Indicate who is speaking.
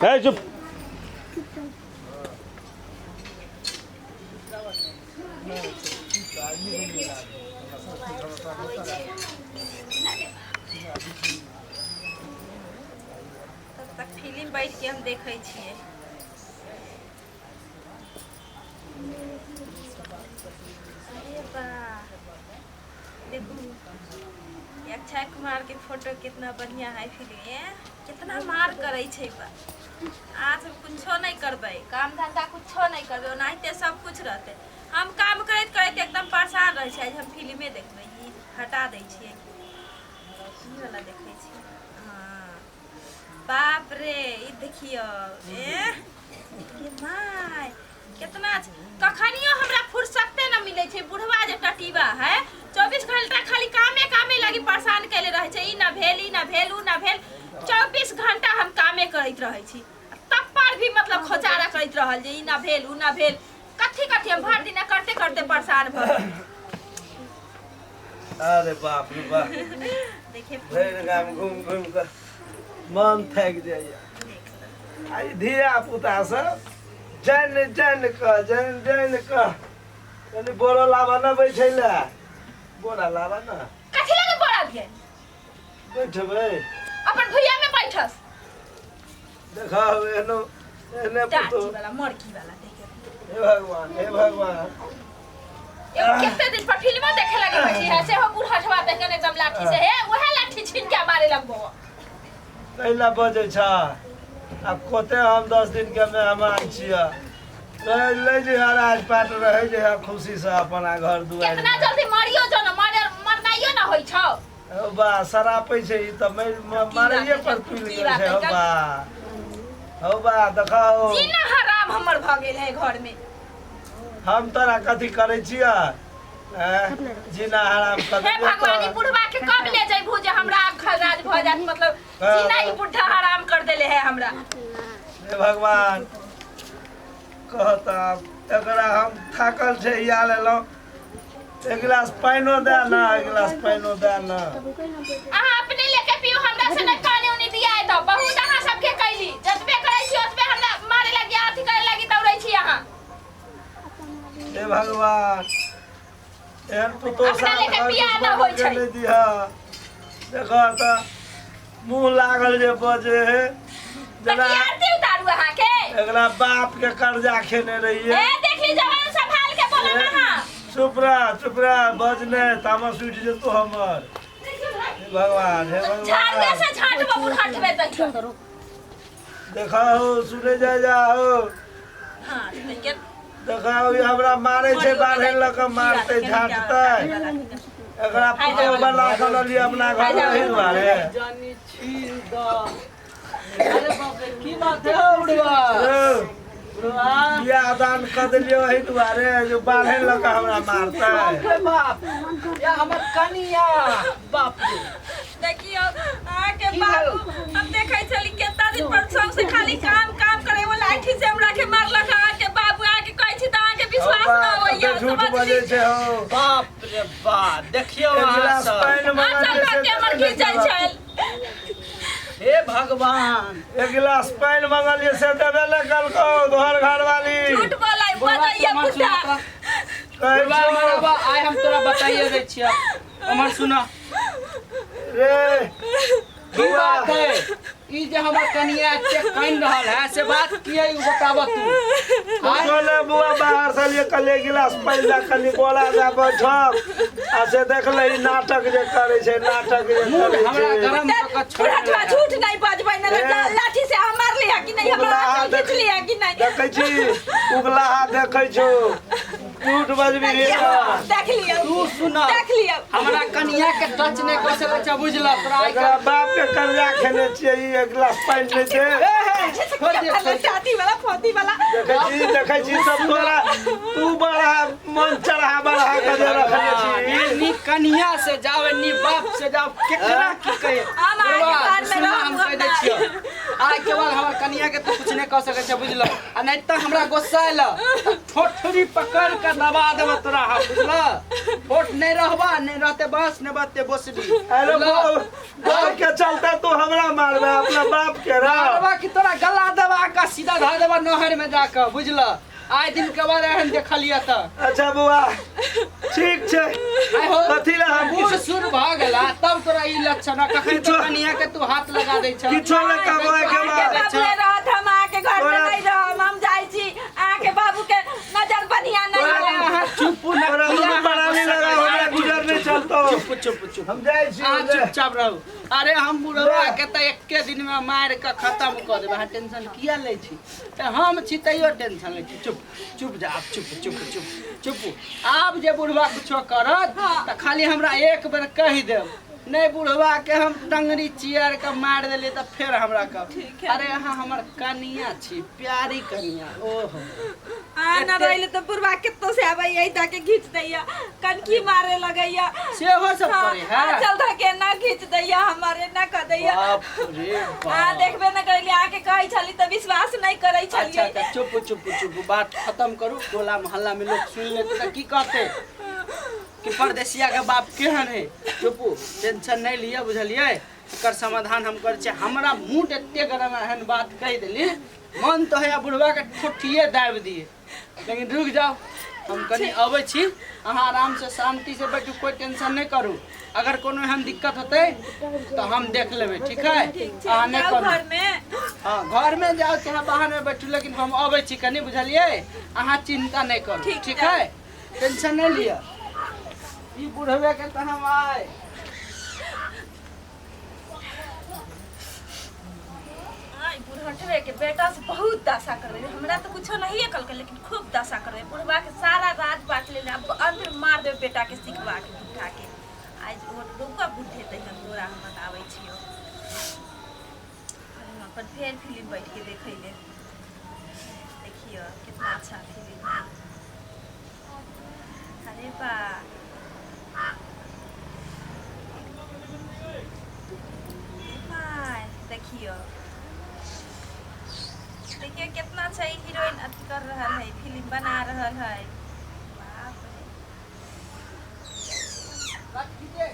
Speaker 1: ए चुप।
Speaker 2: तब तक फिल्म बैठ के हम देखै छियै। अरे बा, देखू ये अक्षय कुमार के फोटो कितना बढ़िया है फिल्म में, कितना मार करै छै बा। आज हम कुछो नहीं करबै, काम धंधा कुछो नहीं करबै, ओनाहिते सब कुछ रहतै। हम काम करैत करैत एकदम परेशान रहै छियै। आज हम फिल्मे देखबै। ई हटा दै छियै, ई वाला देखै छियै। हँ, बाप रे, ई देखियौ, ए ये my, कितना अच्छा। कखनियो हमरा फुर्सते न मिलै छै। बुढ़वा जे टटीबा है, 24 घंटा खाली कामे कामे लागी परेशान कैले रहै छै। ई न भेल, ई न भेल, ऊ न भेल। 24 घंटा हम कामे करैत रहै छी, तब पर भी मतलब खोचारा करैत रहल जे ई न भेल, ऊ न भेल। कथी कथी हम भरि दिना करते करते परेशान भऽ गेली।
Speaker 3: अरे बाप रे बाप।
Speaker 2: देखिए,
Speaker 3: भरि गाम घुमि घुमि कऽ मन थाकि जाइए। आ ई धिया पुता सब जानि जानि कऽ, जानि जानि कऽ। कनि बोरो लाबऽ ने बैठै लए, बोरा लाबऽ ने।
Speaker 2: कथी लगे बोरा दिए?
Speaker 3: बैठबै।
Speaker 2: अपन भुइया में बैठस।
Speaker 3: देखा, एहनो एहने
Speaker 2: टाटी
Speaker 3: पुतोह।
Speaker 2: वाला मरकी वाला देखे।
Speaker 3: हे भगवान, हे भगवान।
Speaker 2: एगो कते दिन पर फिल्मो देखे लगे बैठी है, से हो बुढ़हटवा देखे ने एकदम लाठी से हे वह लाठी छीन के मारे लगबो।
Speaker 3: कैला बजै छ? आब कते हम 10 दिन के मेहमान छियै, लै जे राज पाट रहै जे खुशी से अपना घर दुआरि।
Speaker 2: कितना जल्दी मरियो जो न मरे, मरनाइयो न होइ छौ।
Speaker 3: हौ बा, सरापै छै ई तऽ मारैये पर तुलि
Speaker 2: की
Speaker 3: गेल
Speaker 2: बात
Speaker 3: छै। हौ
Speaker 2: है?
Speaker 3: बा, हौ बा, देखाउ।
Speaker 2: जीना हराम हमर भऽ गेल है घर में।
Speaker 3: हम तोरा कथी करै छियै? आँय? जीना हराम कर
Speaker 2: हे भगवान, ई बुढ़वा के कब ले जइबू जे हमरा खराज भऽ जात? मतलब जीना ई बुढ़ा हराम कर देले है हमरा।
Speaker 3: हे भगवान, कहता एकरा हम थाकल छै या लेलहुँ। एक गिलास पानिओ दए ने, एक गिलास पानिओ दए ने।
Speaker 2: अहाँ अपने लेके पियो, हमरा से नहीं पानी उनी दिया दो। बहुत अहाँ सबके कैली, जतबे करै छी ओतबे हमरा मारे लगी, अथी करे लगी दौड़ै छी अहाँ।
Speaker 3: हे भगवान, एहन पुतोह
Speaker 2: अपना
Speaker 3: साल
Speaker 2: लेके
Speaker 3: घर
Speaker 2: पिया न
Speaker 3: दुश्मन
Speaker 2: होइ
Speaker 3: के
Speaker 2: छै।
Speaker 3: नहि दिह। देख तऽ मुँह लागल जे बजे हे
Speaker 2: तऽ
Speaker 3: जेना
Speaker 2: की आरती उतारू अहाँके?
Speaker 3: एकरा बाप के कर्जा खेने रहिए।
Speaker 2: ए देखली, जवान संभाल के बोलब अहाँ।
Speaker 3: चुप रह, चुप रह, बजने तामस उठि जेतौ हमर। हे भगवान, हे
Speaker 2: झाड़ुए
Speaker 3: भगवान।
Speaker 2: से झाँटबो बुढ़हटबे तऽ।
Speaker 3: देखा हो, सुने जा जाओ।
Speaker 2: हाँ, देखिए।
Speaker 3: देखा हो, ई हमरा मारे छै, बाढ़े लऽ कऽ मारतै झाँटतै। एकरा पुतोह बना कऽ ललियै अपना घर एहि दुआरे।
Speaker 4: जानी छीन द। अरे बाप रे, की बात है हो बुढ़वा?
Speaker 3: यौ,
Speaker 4: बुढ़वा,
Speaker 3: बियाह दान कऽ देलियै एहि दुआरे जे बाढ़े लऽ कऽ हमरा मारतै।
Speaker 4: बाप रे बाप, या हमर कनिया, बाप रे।
Speaker 2: देखियौ अहाँके
Speaker 4: की
Speaker 2: बाबू, हम देखै छली केतना दिन पर सौंसे खाली काम काम करे वो लाठी से हमरा के मारलक अहाँके बाबू। अहाँके कहै छी तऽ अहाँके विश्वास न होइया।
Speaker 3: कते झूठ बजै छै हौ।
Speaker 4: बाप रे बाप, देखियौ
Speaker 3: एक
Speaker 4: अहाँ
Speaker 3: गिलास
Speaker 4: सब।
Speaker 3: पानि मंगा
Speaker 2: अहाँ
Speaker 3: दे
Speaker 2: सब
Speaker 3: से
Speaker 2: के हमर खींचै छल।
Speaker 4: हे भगवान,
Speaker 3: एक गिलास पानि मंगलियै से देबे नहि कलकौ तोहर घरवाली।
Speaker 2: झूठ बोलै
Speaker 4: बुढ़वा,
Speaker 2: बजैया
Speaker 4: हमर सुनऽ
Speaker 2: बुढ़ा।
Speaker 4: तऽ।
Speaker 3: कहै
Speaker 4: बुढ़वा,
Speaker 3: छौ
Speaker 4: हमर आबऽ, आइ हम तोरा बताइए दै छियह। हमर सुनऽ।
Speaker 3: रे
Speaker 4: की बात है ई जे हमर कनिया एते कानि रहल है, से बात की है, ई बताबऽ तू आँय?
Speaker 3: बोले बुआ, बाहर से लिए कल एक गिलास पानि दे, कनि बोला दे, बैठब आ से देखले ई नाटक जे करै छै, नाटक जे
Speaker 4: मूड
Speaker 3: करै
Speaker 4: हमरा
Speaker 3: छै।
Speaker 4: गरम कऽ कऽ छोड़ि
Speaker 2: बुढ़ा
Speaker 4: देलक।
Speaker 2: झूठ नहीं बजबै न।
Speaker 3: ए।
Speaker 2: लाठी से अहाँ मारली है कि नहीं? हमरा
Speaker 3: उगलाहा
Speaker 2: हाथ खींच लिया कि नहीं?
Speaker 3: देखै छी, उगलाहा देखै छौ, झूठ बजबी
Speaker 2: देख लियौ।
Speaker 4: तू सुन।
Speaker 2: देख लियौ।
Speaker 4: हमरा कनिया के टच नहि कऽ सकै छै, बुझल तोरा आइ
Speaker 3: एकरा बाप के कर्जा खेने छियै, ई एक गिलास पानि नहि दे।
Speaker 4: छोड़ दे, छोड़ दे।
Speaker 2: छाती वाला फोती वाला।
Speaker 3: देखै छी, देखै छी सब तोरा, तू बड़ा मन चढ़ा बढ़ा के जे रखने छी।
Speaker 4: नी कनिया से जाओ, नी बाप से जाओ, केकरा की कहे?
Speaker 2: हम अहाँके
Speaker 4: बुढ़वा,
Speaker 2: घर में
Speaker 4: सुन, हम
Speaker 2: रहब
Speaker 4: कह दै
Speaker 2: नहि।
Speaker 4: छियौ। आइ के बाद हमर कनिया के तू कुछ नहीं कह सकै छै बुझलो आ नहीं त हमरा गुस्सा आयल ठोठरी पकड़ के दबा देब तोरा हम बुझलो ठोठ नहीं रहबा नहीं रहते बस नहीं बहते बोसली।
Speaker 3: अरे बोल के चलते तू हमरा मारबे अपना बाप के रा
Speaker 4: मारबा कि तोरा गला दबा के सीधा धर देबा नहर में जाके बुझलो आइ दिन के बाद एहन देखलिए त।
Speaker 3: अच्छा बुआ ठीक छै
Speaker 4: आइ हो
Speaker 3: कथी ला हम
Speaker 4: बूढ़ सूढ़ भऽ गेला तब तोरा ई लक्षण है। कखन तो कनिया के तू हाथ लगा दै छ
Speaker 3: किछो ने कमाए के
Speaker 2: अहाँके
Speaker 3: बाद
Speaker 2: बाबूए रहत, हम अहाँके घर में नहीं रहब, हम जाइ छी। अहाँके बाबू के नजर बढ़िया नहीं है।
Speaker 4: अहाँ चुप न
Speaker 3: तोरा दुनू परानी लगा हमरा गुजर नहीं चलतो।
Speaker 4: चुप चुप चुप
Speaker 3: हम जाइ छी।
Speaker 4: अहाँ चुपचाप रहू। अरे हम बुढ़वा के तऽ एके दिन में मारि के खत्म कऽ देबै, अहाँ टेंशन किया लै छी? तऽ हम छी तैयो टेंशन लै छी। चुप चुप जा आब, चुप चुप चुप चुप। आब जे बुढ़वा कुछो करत तऽ खाली हमरा एक बेर कहि देब, नहीं बुढ़वा के हम टंगरी चियर के मारि देलियै तऽ फेर हमरा कहब। अरे अहाँ हमर कनिया छी, प्यारी कनिया। ओहो
Speaker 2: आ न रहले तऽ बुढ़वा केतो से आबैया ताके घीच दैया, कनकी मारे लगैया,
Speaker 4: सेहो सब करे है।
Speaker 2: चल धके ना घीच दैया हमारे ना कह दैया।
Speaker 4: बाप रे
Speaker 2: आ
Speaker 4: बाप।
Speaker 2: देखबे न करलियै, अहाँके कहै छली तऽ विश्वास नहीं करै छलियै।
Speaker 4: अच्छा चुप चुप चुप, बात खत्म करू। टोला मोहल्ला में लोग सुन लेते तऽ की कहते कि परदेसिया के बाप केहन है। चुपू टेंशन नहीं लिअ बुझलियै, एकर समाधान हम करै छियै। हमरा मूड एते गरम एहन बात कहि देली, मन तो है बुढ़वा के ठोठिए दाबि दिए, लेकिन रुक जाओ हम कनी अबै छी। अहाँ आराम से शांति से बैठू, कोई टेंशन नहीं करू। अगर कोनो एहन दिक्कत होतै तऽ हम देख लेबै, ठीक है? अहाँ नहीं
Speaker 2: जाउ
Speaker 4: करू।
Speaker 2: घर में।
Speaker 4: हाँ घर में जाओ चाहे बाहर में बैठू, लेकिन हम अबै छी कनी बुझलियै, अहाँ चिंता नहीं करू, ठीक है? टेंशन नहीं लिअ। ई बुढ़वे के तऽ हम आए
Speaker 2: बुढ़हटवे के बेटा से बहुत दशा कर रहे। हमरा तो कुछो नहीं कहलकै, लेकिन खूब दशा कर रहे। बुढ़वा के सारा राज बांट ले, अब अंत में मार देबे बेटा के सिखवा के बुढ़ा के। आज वो रुका बुढ़े तै हम तोरा हम बताबै छियो। हम अपन फेर फिल्म बैठ के देखै ले। देखियो कितना अच्छा फिल्म है। अरे बा देखियो देखियो कितना अच्छा हीरोइन अथी कर रहा है, फिल्म बना रहा है। बाप रे।